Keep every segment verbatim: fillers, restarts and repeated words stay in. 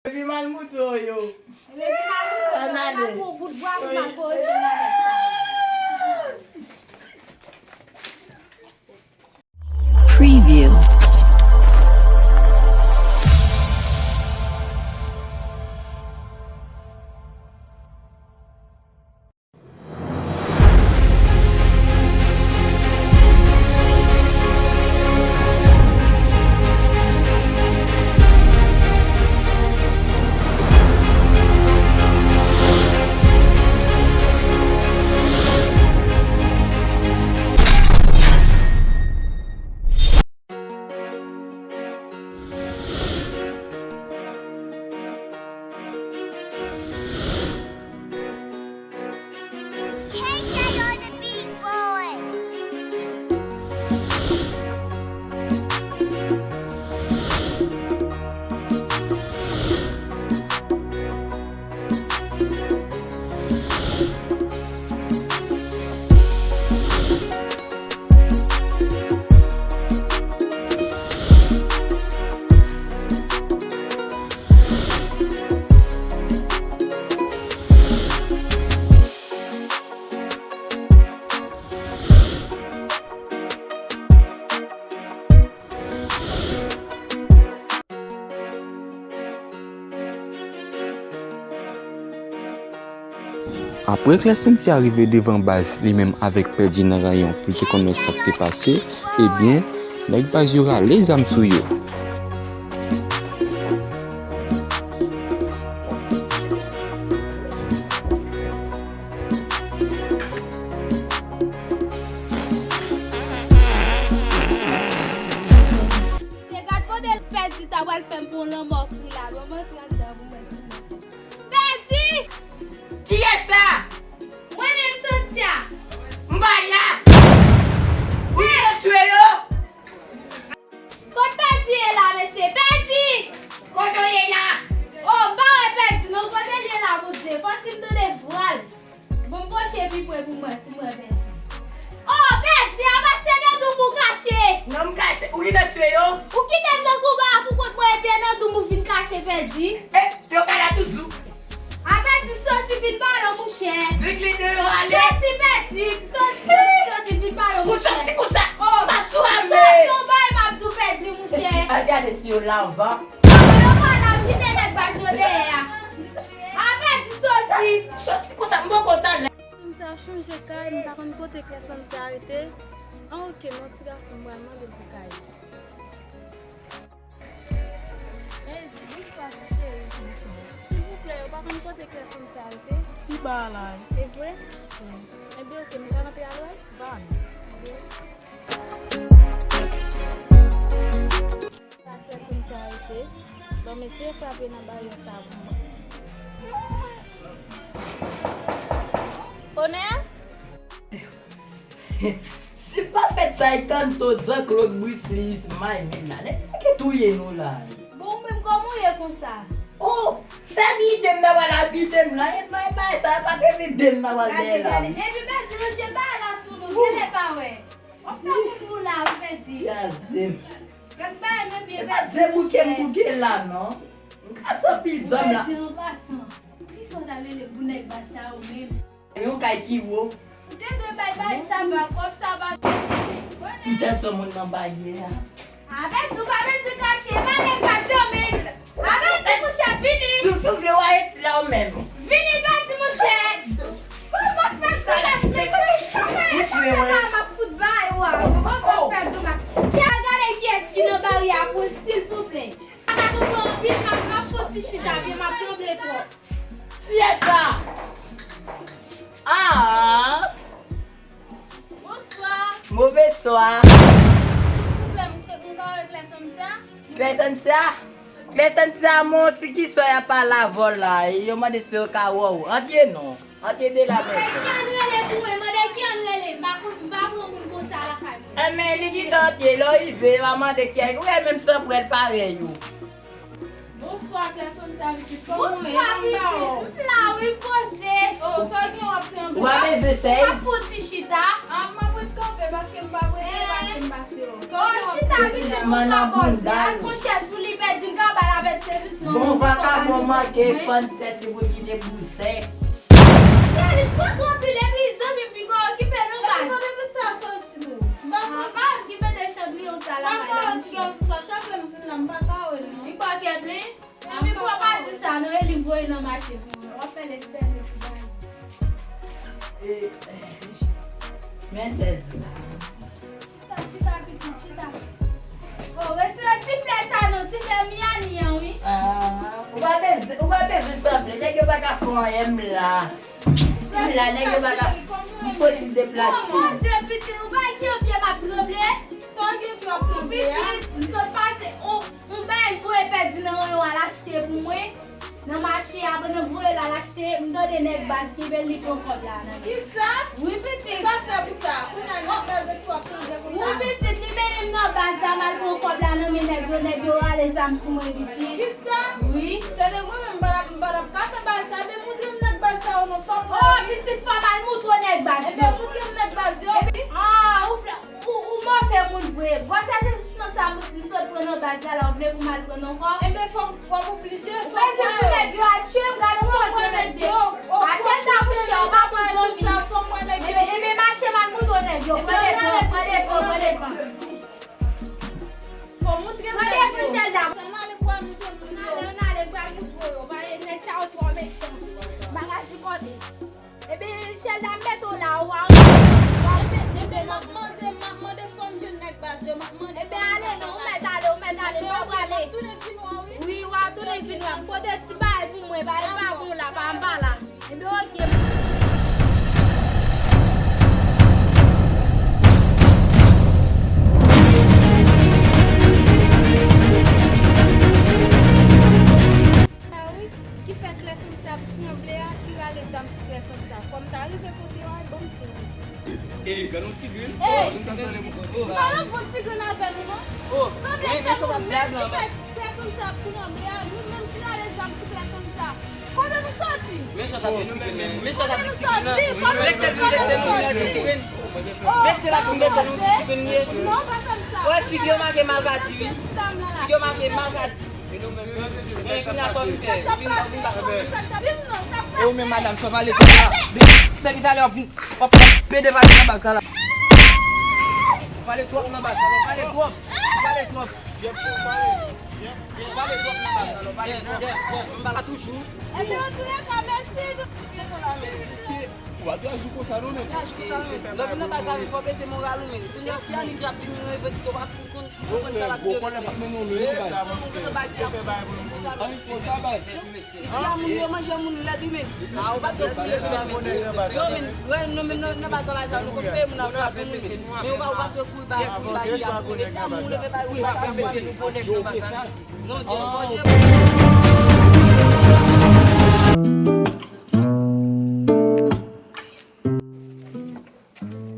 Epi mal mouton yo. Epi mal mouton yo. Ann ale. Mal pou bout bwa pou mal kore sou navèt sa. Preview. Apre Claire Cynthia rive devan baz li menm avèk Pèdi nan rayon pou l te konnen sa k te pase, ebyen, nèg baz yo rale zam sou yo. Se gad kote l pèdi ta pral fè m pou yon lanmò kri la, bon, mwen antre anndan pou mwen di mwen pèdi. Pèdi! Kiyès sa? Mwen menm, Cynthia. M pa la. Ou ki te tire yo? Kot Pèdi ye la, mesye? Pèdi! Kote w ye la? Oh, m pa wè Pèdi, non, kote l ye la, Bondye? Fò ti m tande vwa l. Bon, m pwoche pi pre pou m wè si m wè Pèdi. Oh, Pèdi, a pa se nan doum ou kache. Non, m kache. Ou ki te tire yo? Ou kite m nan konba a pou kont mwen, epi nan doum ou vin kache, Pèdi. E, yo ka la toujou. A Pèdi, soti vin pale, monchè. Di k li deyò ale. Soti, Pèdi, soti, soti, soti vin pale, monchè. Ou soti konsa? Oh, m pa sou ame. Soti, yon bagay m ap di w, Pèdi, monchè. Al gade si yo la anvan. Yo pa la, m kite nèg baz yo dèyè a. A Pèdi, soti. Soti konsa, m poko tande. Cynthia chanje kay, m pa konn kote Claire Cynthia rete. An, oke, m yon ti gason, m pral mande l pou kay. Ey, bonswa, ti cheri. Silvouplè, ou pa konn kote Claire Cynthia rete? Li pa la. E vre? Wi. Ebyen, oke, m ka rantre al wè l? Pa. Ebyen. Sa Claire Cynthia rete? Bon, m eseye frape nan baryè sa pou mwen. Onè? Si pa fèt sa, e tanto Jean Claude Brice Lee Ismail menm la. Nèg ki touye nou la. Bon, ou menm, kòman w ye konsa? Oh, se ide m nan pral abite m la. E bay, bay sa, pa te ide m nan pral dèyè la. Gade, gade. Epi Pèdi ranje bagay la sou nou, genlè pa wè. W ap fè moun ou la, wi, Pèdi. Kraze m. Gad bagay nan pye Pèdi, monchè. E pa di bouke m bouke la, non. M ka santi zam la. Pèdi an pasan. Poukisa w ta rele pou nèg baz sa yo menm? Yon kay ki wo. Ou te dwe bay bagay sa va, kòb sa va. M tèt yon moun nan baryè a. A Pèdi, ou pa bezwen kache, pa nèg baz yo menm. A Pèdi, monchè, vini. Si w souvle, w a rete la ou menm. Vini, Pèdi, monchè. Bon, m ap fè grimas, men sa fè sa m ap fout bay ou a. Bon, m ap fè grimas. Pye a, gade kiyès ki nan baryè a pou, silvouplè. M ap anpil, m ap, m ap fè yon ti chita, pye m ap tranble twòp. Kiyès sa? Ah! Bonswa. Move swa. Silvouplè, m, m ka wè Claire Cynthia? Claire Cynthia? Claire Cynthia, mon ti ki swa y ap pale avè w la, e yo mande si yo ka wè w. Antre non. Antre de la mèt. Ki ann rele pou mwen, mande ki ann rele. M pa konn, m pa pran moun konsa lakay mwen. Enben, li gentan antre, lè w rive, w a mande kiyès. Ou wè menm san prèl parèy ou. Bonswa, Claire Cynthia pitit. Kòman w ye? Bonswa, pitit. M la wi, m poze. Oh, sa w gen w ap tranble? W a bezwen sèz? M ap fè yon ti chita. Ah, m ap ret kanpe paske m pa premye pase m pase yo. Sa w gen w ap tranble? Oh, chita, pitit, m ka poze. Al pran chèz pou li, Pèdi, m ka Bon, vakabon manke fann tèt li pou kite bouzen. Sèlis, fòk anpil epi zanmi m pi ka okipe nan baz. Kote pitit sa soti tou? M pa konn. Papa m ki mete chanbriyon sa la. M pa ka wè ti gason sa, chak lè m fin la, m pa ka wè l non. Li pa kè plen. Epi fò pa di sa non, e li m voye nan mache pou mwen. W ap fè lèstè mesi bay. Men sèz la. Chita, chita, pitit, chita. Oh, retire ti flè sa non, ti flè Miami an, wi. Ah, ou pa bezwen, ou pa bezwen sanble, nèg yo pa ka fè anyen, m la. M la, nèg yo pa ka, m fò ti deplase. Kòmanse, pitit, ou pa gen pye m ap tranble. Sa w gen pye w ap tranble a? Pitit, m sot pase, on, on bagay voye pèdi nan rayon al achte pou mwen. Nan mache a, pandan m voye l al achte, m tande nèg baz kenbe l, li pran kòb la nan men. Kisa? Wi, pitit. Sa fè pou sa? Kounye a nèg baz yo tou ap tande konsa? Wi, pitit, li mennen m nan baz la, m al pran kòb la nan men nèg yo, nèg yo rale zam sou mwen, pitit. Kisa? Wi. Se de mwen menm, m pa t ap, m pa t ap ka fè bagay sa, ebyen moutre m nèg baz sa yo non, fò m wè yo. Oh, pitit, fò m al moutre w nèg baz yo. Ebyen moutre m nèg baz yo. Epi, ah, ou flè. Ou, ou move moun vre. Gwosè se sispann sa m, m sot pran nan baz la, la, ou vle pou m al pran ankò? Enben, fò m, fò m oblije, fò m wè yo. Ou bezwen pou nèg yo al tchwe m, gade yon koze, mesye. Achèl ta pou chè, ou pa pou zanmi. Enben, enben, mache m al moutre w nèg yo. Pran devan, pran devan, pran devan. Fò w moutre m nèg yo. Sa n ale pou al moutre moun yo. N ale, n ale pou al moutre yo. Paske nèg sa yo twò mechan. Bagay sipòte. Ebyen, Chèlda, m mete w la, ou a. Ebyen, ebyen, m ap mande, m ap mande fò m jwenn nèg baz yo, m ap mande. Ebyen, ale non, ou mèt ale, ou mèt ale, m pa prale. Ebyen, ok, m ap tounen vin wè w, wi. Wi, w a tounen vin wè m. Pote ti bagay pou mwen, bagay pa bon la, pa m pa la. Ebyen, ok. Sa wi, ki fè Klè Santya ap tranble a, ki rale zam sou Klè Santya. Fò m ta rive kote yo a, ban m tou. Ey, gade yon ti grenn. Ey! M pa nan bon ti grenn avè nou non. Sanble se nou menm ki fè Klè Santya ap tranble a, nou menm ki rale zam sou Klè Santya. Kote nou soti? Mechan t ap vin, nou menm, menm, mechan t ap vin ti grenn nan. Vekse l vin vekse nou, vin ti grenn. Vekse l ap vin vekse nou, ti grenn li ye. Non, pa fè m sa. Wè, figi yo make malkadi, wi. Figi yo make malkadi. E nou menm, menm, men kounye a sa w vin fè, vin, vin ba. E ou menm, madanm, sa w pale twòp la. Depi talè w ap vin, w ap pede pale nan baz la, la. W pale twòp nan baz la, w pale twòp. W pale twòp. W pale twòp nan baz la, w pale twòp. M pa toujou. Ebyen, antouleka, mèsi. Ou pa dwe aji konsa non, men. Lè w vin nan baz la, men fò w bese moral ou, men. Kounye a, fi a li ap vin revandike, w pa fin konn. Ou konn sa l ap dire. Ou konnen m ap mennen w lwen nan baz. Ou konn bagay sa. An responsab, baz. Isi a moun yo manje moun lèd wi, men. A, ou pa t dwe kouri lèd wi, men. Yo, men, wè, nou menm nan, nan baz sa, baz sa, nou konn peye moun nan twazan moun, men. Men ou pa, ou pa t dwe kouri bay, kouri bay, kouri bay. Depi a moun leve bay, ou pa ka bese nou bonèt nan baz sa, isi. Non, Dye, Bondye.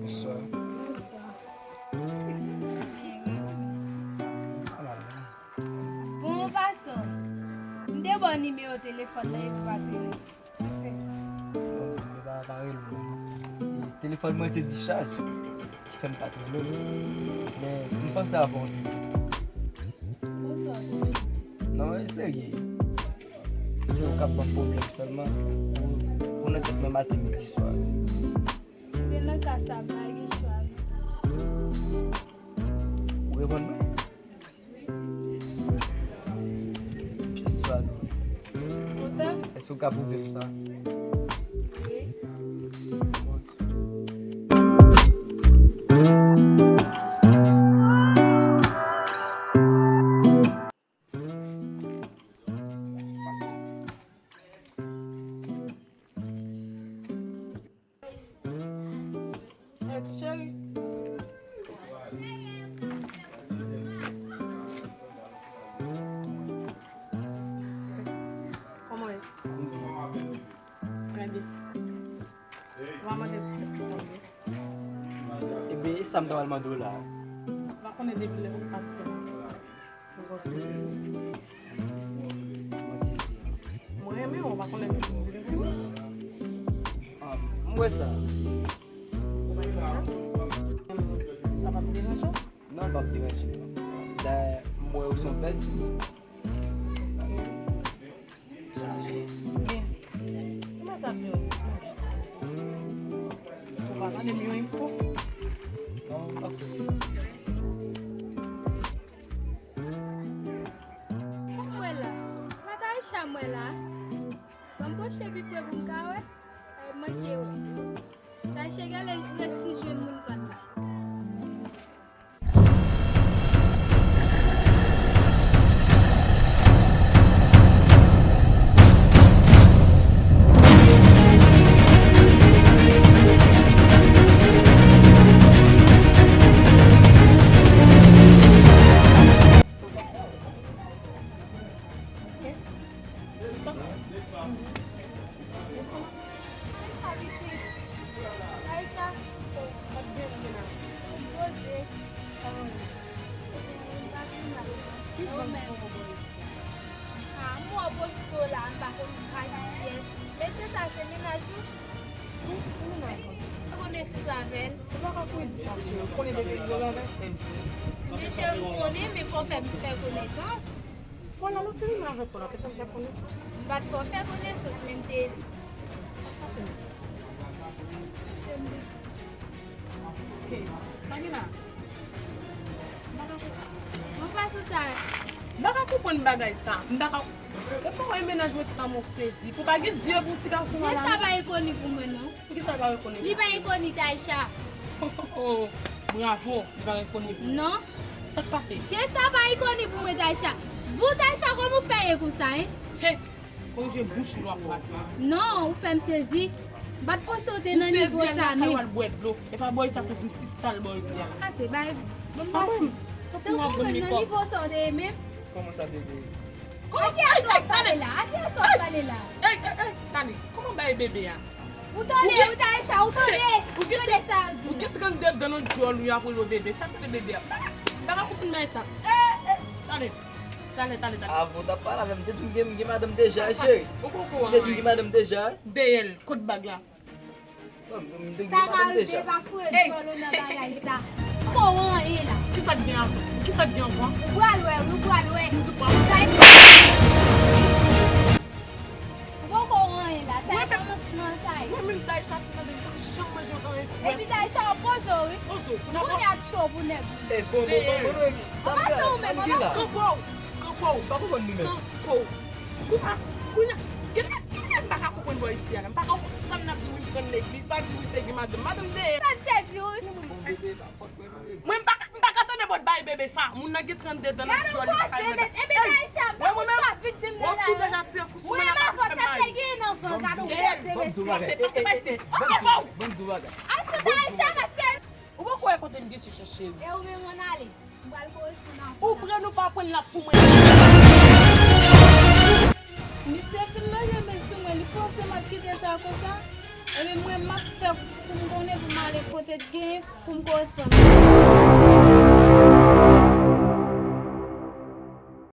Bonswa. Bonswa. Byen, wi. Bon, an pasan, m te ba w nimewo telefòn nan epi w pa t rele m. Sa k fè sa? Bon, mwen pa, pa rele w non. E telefòn mwen te dichaj, ki fè m pa t rele w. Men, m panse avè w anpil. Bonswa, kòman w di? Non, e serye. Se ou k ap ban m pwoblèm sèlman. Ou, ou nan tèt mwen maten, midi, swa. Ebyen, nan ka sa, m pa gen chwa, non. Ou reponn mwen? Wi. Pyès swa, non. Kontan? Èske ou ka pwouve m sa? Wi. Hey, ti cheri. Kòman w ye? Trè byen. Ou pa mande m kisa w ye? Ebyen, e sa m ta pral mande w la a. Ou pa konnen depi lè ou pase la. Ou konn toujou. Mwen renmen w, ou pa konnen depi m di l renmen w. Ah, m wè sa. Ou pa renmen m? Sa p ap deranje w? Non, l p ap deranje m non. Dayè, m wè ou se yon bèl timoun. Sa se byen. Mwen t ap jwe. Ou pa tande m yon enfo? Sa m wè la? Matarisha m wè la. Ban m pwoche pi pre pou m ka wè. Ay, manke wè. Taysha genlè resi jwenn moun pa l la. Taysha, pitit. Taysha. Sa k gen, Gina? Poze. Kòman w ye? Mwen pa gen mal, non. Ki jan de kòman w ye? Ah, m wè w poste w la, m pa konn ak kiyès. Mesye sa, se mennaj ou? Wi, se mennaj mwen. Ou fè konesans avè l? Ou pa ka kouri di sa, cheri. Ou konnen depi l vole avè m. Men cheri, m konnen, men fò w fè m fè konesans. Bon, la, nou te renmen avèk ou la, te fè m fè konesans. M pa t fè w fè konesans, men m te. Sa k pase menm? Hey, sa gen la? M pa ka konprann. Bon, pa sou sa. M pa ka konprann bagay sa. M pa ka. E pa wè mennaj mwen ki pa mwen sezi. Pou pa gen zye pou ti gason la. Jès sa pa enkoni pou mwen, non. Poukisa l pa rekonnen? Li pa enkoni, Taysha. Oh, oh, oh. Bravo, li pa rekonnen. Non. Sa k pase? Jès sa pa enkoni pou mwen, Taysha. Bon, Taysha, kòman w fè ye konsa, en? He, korije bouch ou lè w ap pale. Non, ou fè m sezi. M pa t panse w te nan nivo sa menm. Ou sezi, al nan kay w al bwè dlo. E pa bò isi a pou vin fistal bò isi a. Pase, bay, ban m pase. Tankou mwen nan nivo sa w te ye menm. Kòman sa, bebe? Kòman? A kiyès w ap pale la? A kiyès w ap pale la? Ey, ey, ey, tande, kòman bay bebe a? Ou tande, ou tande, Taysha, ou tande? Ou tande sa yo di la? Ou gen trannde dan nan dyòl ou, y ap rele w bebe. Sa k rele bebe a? M pa ka, m pa ka konprann bagay sa. Ey, ey, tande. Tande, tande, tande. Avan w t ap pale avè m, m te di w m gen, m gen madanm deja, cheri. Ou poko anyen. M te di w m gen madanm deja. Deyèl, kot bag la? Sa ka rive, pa foure djòl ou nan bagay sa. Ou poko wè anyen la. Kisa k gen avan? Kisa k gen avan? Ou pral wè, wi, ou pral wè. M di pa. Sa e. Ou poko wè anyen la. Sa e kòmansman sa e. Mwen menm Taysha ti tande m pa janm manje anyen frèt. Epi Taysha w poze w, wi. Poze w. Kounye a cho pou nèg. E bon, bon, bon, bon, bon. Sa m gen la? Sa m gen la? Kanpo w. Kanpo w. Pa konprann nou menm. Kanpo w. Kounya, kounya, kounya, kounya m pa ka konprann bò isi a la. M pa ka konprann sa m ap di wi m pran nèg li, sa di wi l te gen madanm. Madanm de. Sa m sezi wi. Mwen m pa ka, m pa ka tande bòt bay bebe sa. Moun nan gen trannde dan nan dyòl li pa ka remèt. Epi Taysha, m pa konn sa vin di m nan la. Ou tou deja tire kou sou mwen la, pa fè mal. Mwen m avè w, sa te gen anvan, gade w pase mesye. Pase, pase, pase. Kanpo w. Al sou Taysha, paske. Ou poko wè kote m gen chèchè cheri. E ou menm ann ale. M pral koresponn avè w. Ou pran ou pa pran l ap pou mwen. Misye fin manje men sou mwen, li panse m ap kite sa konsa? Ebyen mwen m ap fè pou m konnen pou m ale kote t genyen pou m koresponn.